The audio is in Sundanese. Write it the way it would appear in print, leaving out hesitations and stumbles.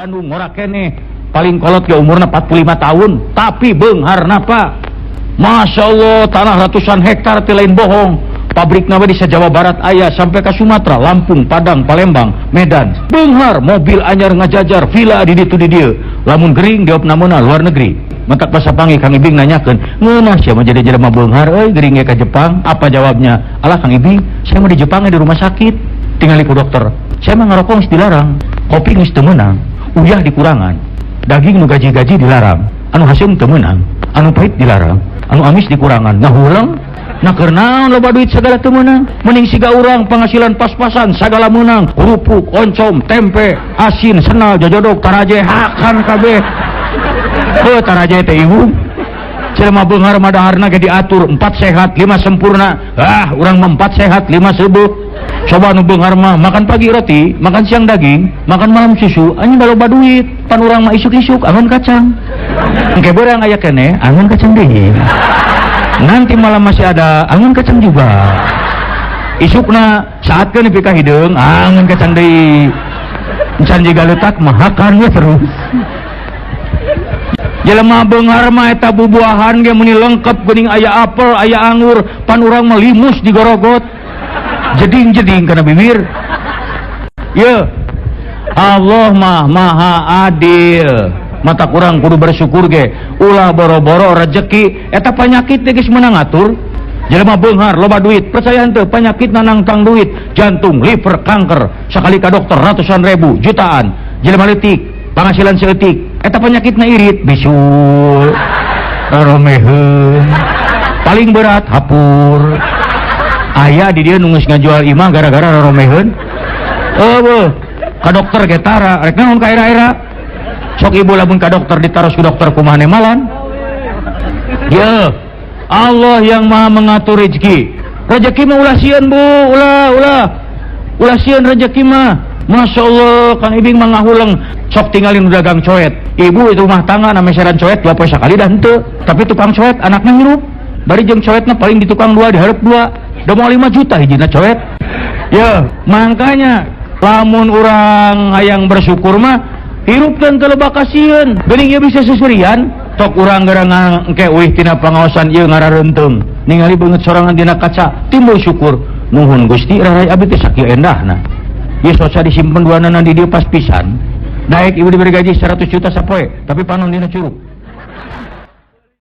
Bandung, ngora keneh. Paling kolot ge umurna 45 tahun, tapi beungharna, Pak. Masya Allah, tanah ratusan hektar teh lain bohong. Pabrik nawe di Jawa Barat aya sampai ke Sumatera, Lampung, Padang, Palembang, Medan. Beunghar, mobil anyar ngajajar, villa di ditu di dieu. Lamun gering diopnamena luar negeri. Matak pas panggih Kang Ibing nanyakeun, "Ngeunah sia mah jadi jelema beunghar euy, gering ge ka Jepang." Apa jawabnya? "Alah Kang Ibing, saya mah di Jepang di rumah sakit. Tingali ku dokter. Saya mah ngarokok geus dilarang, kopi geus teu meunang, uyah dikurangan, daging nu gaji-gaji dilarang, anu haseum teu meunang, anu pahit dilarang, anu amis dikurangan, ngahuleng. Nah, keur naon loba duit segala teu meunang? Mending siga urang penghasilan pas-pasan sagala meunang, kerupuk, oncom, tempe, asin, senal, jojodok, taraje, hakan kabeh. Heuh, taraje teh ibu. Jelema beunghar mah daharna ge diatur 4 sehat, 5 sempurna. Ah, urang mah 4 sehat, 5 seubeuh. Coba nu beunghar mah makan pagi roti, makan siang daging, makan malam susu, anjing da loba duit. Pan urang mah isuk-isuk angon kacang. Engke beurang aya keneh, angon kacang deui. Nanti malam masih ada angon kacang juga. Isukna saat ke nepi ka hideung angon kacang deui. Encan jiga leutak mah hakan we terus. Jelema beunghar mah eta bubuahan ge meuni lengkap geuning, aya apel, aya anggur, pan urang mah limus digorogot. Jeding-jeding kana bibir. Ye. Allah mah maha adil. Mata kurang kudu bersyukur ge. Ulah boro-boro rezeki eta penyakit teh geus meunang ngatur. Jelema beunghar loba duit, percaya henteu penyakit nangtang duit, jantung, liver, kanker, sakali ka dokter ratusan ribu, jutaan. Jelema leutik, penghasilan seeutik, eta penyakitna irit, bisul, romeheun. Paling berat hapur. Aya di dieu nu geus ngajual imah gara-gara romeheun. Eueuh, ka dokter ge tara, rek naon ka era-era. Sok ibu lamun ka dokter ditaros ku dokter kumaha nemalan. Ya, Allah yang maha mengatur rezeki. Rezeki mah ulah sieun, Bu, ulah, ulah. Ulah sieun rezeki mah. Masya Allah, Kang Ibing mah ngahuleng. Sok tinggalin dagang coet. Ibu itu rumah tangga na meseran coet 2 poe sakali dah henteu. Tapi tukang coet anaknya hirup. Bari jeung coetna paling di tukang 2 dihareup 2. Da moal 5 juta hijina coet. Ya, makanya lamun urang hayang bersyukur mah hirup teu loba kasieun. Geuning ieu bisa seserian. Tok urang gara engke uih tina pangaosan ieu ngarareunteung. Ningali beungeut sorangan dina kaca, timbul syukur. Nuhun Gusti, rarai abdi teh sakieu endahna. Ieu soca disimpen duanana di dieu pas pisan. Naik ibu diberi gaji 100 juta sapoe, tapi panon dina curug.